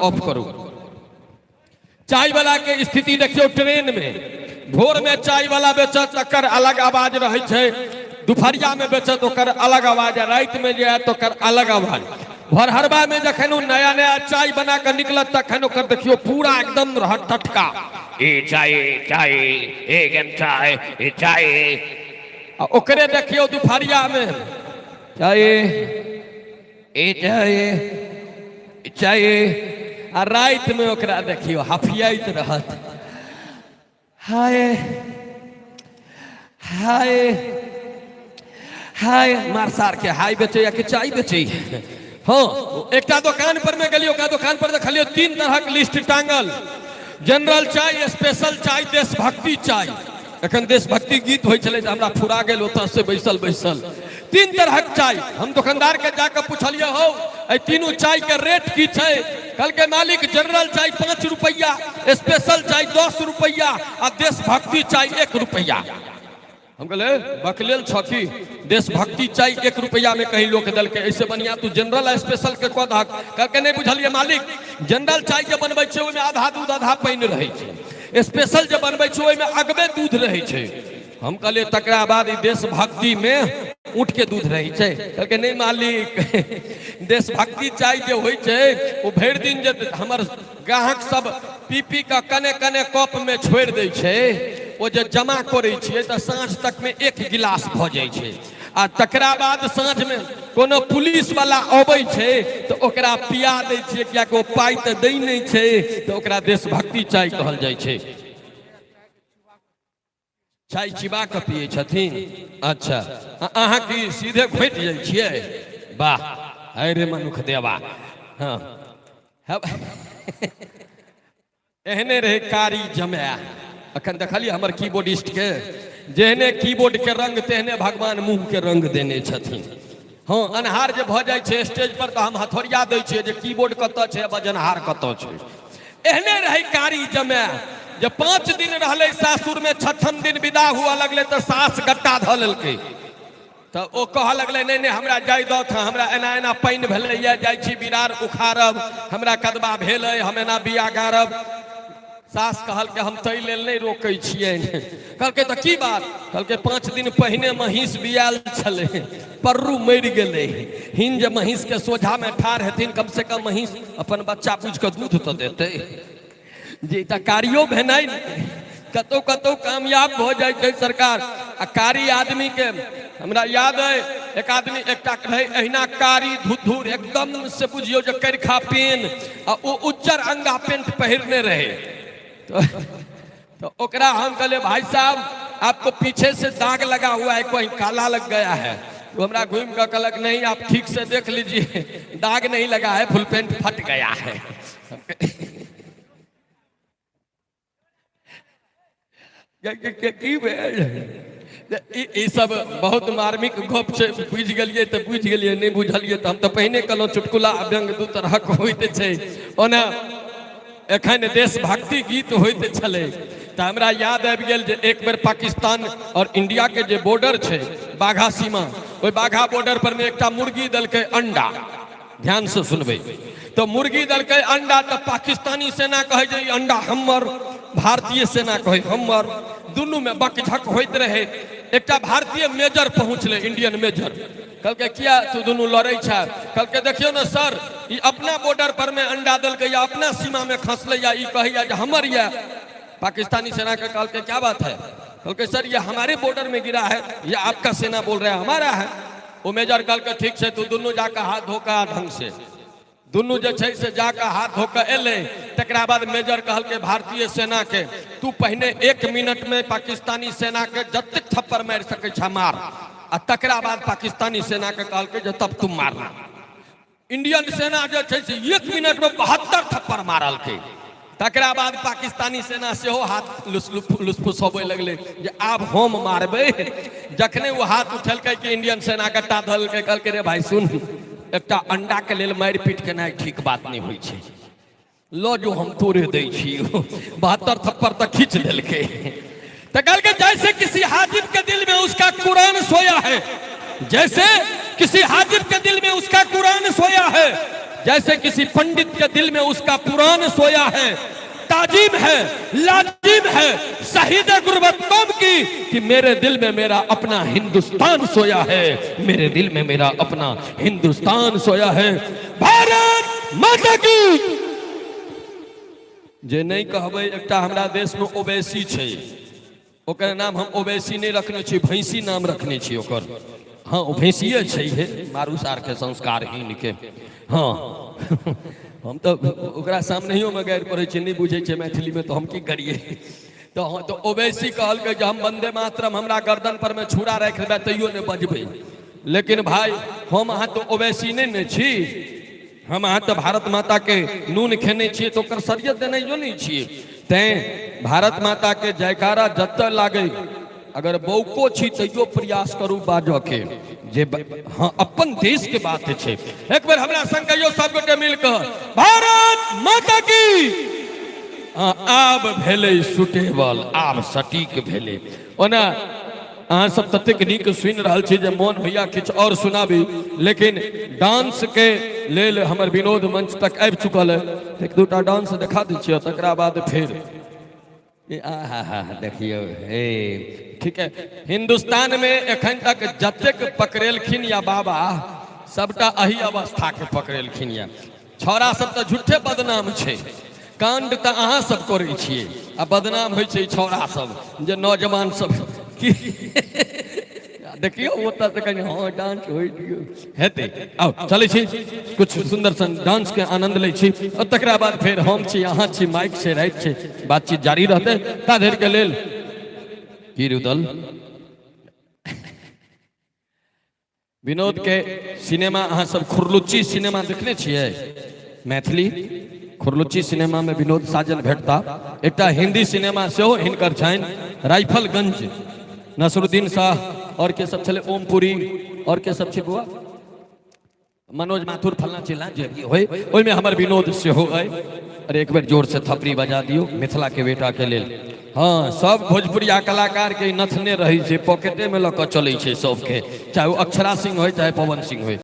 Of करू। चाय वाला के स्थिति देखियौ, ट्रेन में भोर में चाय वाला बेचत तकर अलग आवाज रहै छै, दुपहरिया में बेचत ओकर अलग आवाज, आ राति में जे आयत ओकर अलग आवाज। भोरहरबा में जखन ओ नया नया चाय बना कऽ निकलत तखन ओकर देखियौ पूरा एकदम रहत टटका, ई चाय चाय एक चाय ई चाय। आ ओकरे देखियौ दुपहरिया में चाय ई चाय चाय, आ राति में ओकरा देखियौ हफियाइत रहत, हाय हाय हाय। मार सार के हाय बेचैया कि चाय बेचैया। हाँ, एकटा दोकान पर में गेलियै, ओकरा दोकान पर देखलियै 3 तरहक लिस्ट टांगल, जनरल चाय, स्पेशल चाय, देशभक्ति चाय। एखन देशभक्ति गीत होइ छलै तऽ हमरा फुरा गेल ओतऽ से बैसल बैसल। 3 तरहक चाय। हम दोकानदार के जाकऽ पुछलियै, हौ एहि तीनू चाय के रेट की छै? कहलकै मालिक जनरल चाय 5 रुपैआ, स्पेशल चाय 10 रुपैआ आ देशभक्ति चाय 1 रुपैआ। हम कहलियै बकलेल छह की, देशभक्ति चाय 1 रुपैआ में कहीं लोक देलकै, ऐसे बढ़िया तू जनरल आ स्पेशल के कऽ दहक। कहलकै नहि बुझलियै मालिक, जनरल चाय जे बनबै छियै ओहिमे आधा दूध आधा पानि रहै छै, स्पेशल जे बनबै छियै ओहिमे अगबे दूध रहै छै। हम कहलियै तकरा बाद ई देशभक्ति में ऊँट के दूध रहै छै। कहलकै नहि मालिक, देशभक्ति चाय जे होइ छै ओ भरि दिन जे हमर ग्राहक सब पी पी कऽ कने कने कप में छोड़ि दै छै, ओ जे जमा करै छियै तऽ साँझ तक में 1 गिलास भऽ जाइ छै, आ तकरा बाद साँझ में कोनो पुलिस वाला अबै छै तऽ ओकरा पिया दै छियै, कियाकि ओ पाइ तऽ दै नहि छै, तऽ ओकरा देशभक्ति चाय कहल जाइ छै। चाय चिबा कऽ पियै छथिन। अच्छा, अहाँ की सीधे घोटि जाइ छियै? वाह, है रे मनुख देवा। हाँ, एहने रहे कारी जमाए। अखन देखलियै हमर कीबोर्डिस्ट के, जेहने कीबोर्ड के रंग तेहने भगवान मुँह के रंग देने छथिन। हाँ, अन्हार जे भऽ जाइ छै स्टेज पर तऽ हम हथौड़िया दै छियै जे कीबोर्ड कतऽ छै, बजनहार कतऽ छै। एहने रहै कारी जमाए जे 5 दिन रहलै सासुरमे, 6ठम दिन विदा हुअ लगलै तऽ सास गट्टा धऽ लेलकै, तऽ ओ कहऽ लगलै नहि नहि हमरा जाय दौथ, हमरा एना एना पानि भेलैए, जाइ छी बिरार उखाड़ब, हमरा कदबा भेल अइ, हम एना बिया गाड़ब। सास कहलकै हम ताहि लेल नहि रोकै छियनि। कहलकै तऽ की बात? कहलकै 5 दिन पहिने महींस बियाल छलै, पर्रू मरि गेलै, हिन जे महींसके सोझामे ठाढ़ हेथिन कम से कम महींस अपन बच्चा बुझि कऽ दूध तऽ देतै। जे तऽ कारियो भेनाइ कतौ कतौ कामयाब भऽ जाइ छै सरकार। आ कारी आदमीके हमरा याद अइ, एक आदमी एकटा रहै एहिना कारी धुधुर एकदम से बुझियौ जे करिखा पेन, आ ओ उज्जर अंगा पेंट पहिरने रहै। तो ओकरा हम कहलियै भाई साहब आपको पीछे से दाग लगा हुआ है, कहीं काला लग गया है। तो हमरा घूमि कऽ कहलक नहीं आप ठीक से देख लीजिए, दाग नहीं लगा है, फुल पेंट फट गया है। की भेल? ई सब बहुत मार्मिक गप छै, बुझि गेलियै तऽ बुझि गेलियै, नहि बुझलियै तऽ हम तऽ पहिने कहलहुँ चुटकुला आ व्यंग दू तरहक होइत छै। ओना एखन देशभक्ति गीत होइत छलै तऽ हमरा याद आबि गेल जे एक बेर पाकिस्तान और इंडिया के जे बॉर्डर छै बाघा सीमा, ओहि बाघा बॉर्डर पर मे एकटा मुर्गी देलकै अंडा। ध्यान से सुनबै तऽ मुर्गी देलकै अंडा, तऽ पाकिस्तानी सेना कहै जे ई अंडा हमर, भारतीय सेना कहै हमर, दुनूमे बकझक होइत रहै। एकटा भारतीय मेजर पहुँचलै, इंडियन मेजर, कहलकै किया तू दुनू लड़ै छै? कहलकै देखियौ ने सर, ई अपना बॉर्डर पर मे अंडा देलकै या अपना सीमा मे खसलै या ई कहैया जे हमर यऽ। पाकिस्तानी सेना के कहलकै क्या बात है? कहलकै सर ये हमारे बॉर्डर में गिरा है, ये आपका सेना बोल रहा है हमारा है। ओ मेजर कहलकै ठीक छै, तू दुनू जाके हाथ धोकर आ ढंग से। दुनू जे छै से जाके हाथ धोकर एलै। तकरा बाद मेजर कहलकै भारतीय सेना के, तू पहिने 1 मिनट में पाकिस्तानी सेना के जतेक थप्पड़ मारि सकै छ मार, आ तकरा बाद पाकिस्तानी सेना के कहलकै जे तब तुम मारना। इंडियन सेना जे छै से 1 मिनट में 72 थप्पड़ मारलकै। तकरा बाद पाकिस्तानी सेना सेहो हाथ लुसफुसबै लगलै जे आब हम मारबै। जखने ओ हाथ उठेलकै कि इंडियन सेना गट्टा धलकै, कहलकै रे भाई सुन, एकटा अंडा के लेल मारि पीट केनाइ ठीक बात नहि होइ छै, ल जो हम तोरे दै छी। 72 थप्पड़ तक खींच देलकै। तऽ कहलकै जैसे किसी हाजिब के दिल में उसका कुरान सोया है, जैसे किसी हाजिब के दिल में उसका कुरान सोया है, जैसे किसी पंडित के दिल में उसका पुराण सोया है। ताजीम है, लाजिम है शहीद गुर्बत कौम की कि मेरे दिल में मेरा अपना हिंदुस्तान सोया है, मेरे दिल में मेरा अपना हिंदुस्तान सोया है। भारत माता की। जे नहीं कहबै, एकटा हमरा देश में ओवैसी छै, ओकर नाम हम ओवैसी नहि रखने छी, भैंसी नाम रखने छी ओकर। हँ, ओ भैंसिए छै हे, मारू सारके संस्कारहीन के। हँ, हम तऽ ओकरा सामनेहियोमे गारि पढ़ै छियै, नहि बुझै छै मैथिलीमे तऽ हम की करियै? तऽ हँ, तऽ ओवैसी कहलकै जे हम वंदे मातरम, हमरा गर्दन पर मे छुरा राखि देबै तैयो नहि बजबै। लेकिन भाय, हम अहाँ तऽ ओवैसी नहि ने छी। हम अहाँ तऽ भारत माता के नून खेने छियै, तऽ ओकर शरीयत देनाइयो नहि छियै। तैं भारत माता के जयकारा जतऽ लागै, अगर बौको छी तैयो प्रयास करू बाजऽ के, जे हँ, अपन देश के बात छै। एक बेर हमरा संग कहियौ सब गोटे मिल कऽ, भारत माता की। हँ, आब भेलै सुटेबल, आब सटीक भेलै। ओना अहाँ सब ततेक नीक सुनि रहल छी जे मोन होइया किछु आओर सुनाबी, लेकिन डांस के लेल हमर विनोद मंच तक आबि चुकल है। एक दूटा डांस देखा दै छियै, तकरा बाद फेर आहा देखियौ। हे, ठीक है। हिंदुस्तान में एखन तक जतेक पकड़ेलखिन या बाबा, सबटा अही अवस्था के पकड़ेलखिन या। छौड़ा सब तऽ झूठे बदनाम छै। कांड तऽ अहाँ सब करै छियै आ बदनाम होइ छै छौड़ा सब, जे नौजवान सब की। देखियौ, ओतऽ से कनि हँ डांस होइ दियौ, हेतै। आउ, चलै छी, किछु सुन्दर सन डांस के आनंद लै छी और तकरा बाद फेर हम छी, अहाँ छी, माइक छै, राति छै, बातचीत जारी रहतै। ता धरि के लेल की रुदल विनोद के सिनेमा अहाँ सब खुरलुच्ची सिनेमा देखने छियै? मैथिली खुरलुच्ची सिनेमा में विनोद साजन भेटता। एकटा हिंदी सिनेमा सेहो हिनकर छनि, राइफलगंज, नसरुद्दीन शाह और के सब छलै, ओमपुरी और के सब छै बुआ, मनोज माथुर, फलना चिल्ला जे भी होय, ओहिमे हमर विनोद सेहो अइ। अरे, एक बेर जोर से थपड़ी बजा दियौ मिथिला के बेटा के लेल। हँ, सब भोजपुरिया कलाकार के नथने रहै छै, पॉकेटे में लऽ कऽ चलै छै सबके, चाहे ओ अक्षरा सिंह होय, चाहे पवन सिंह होय।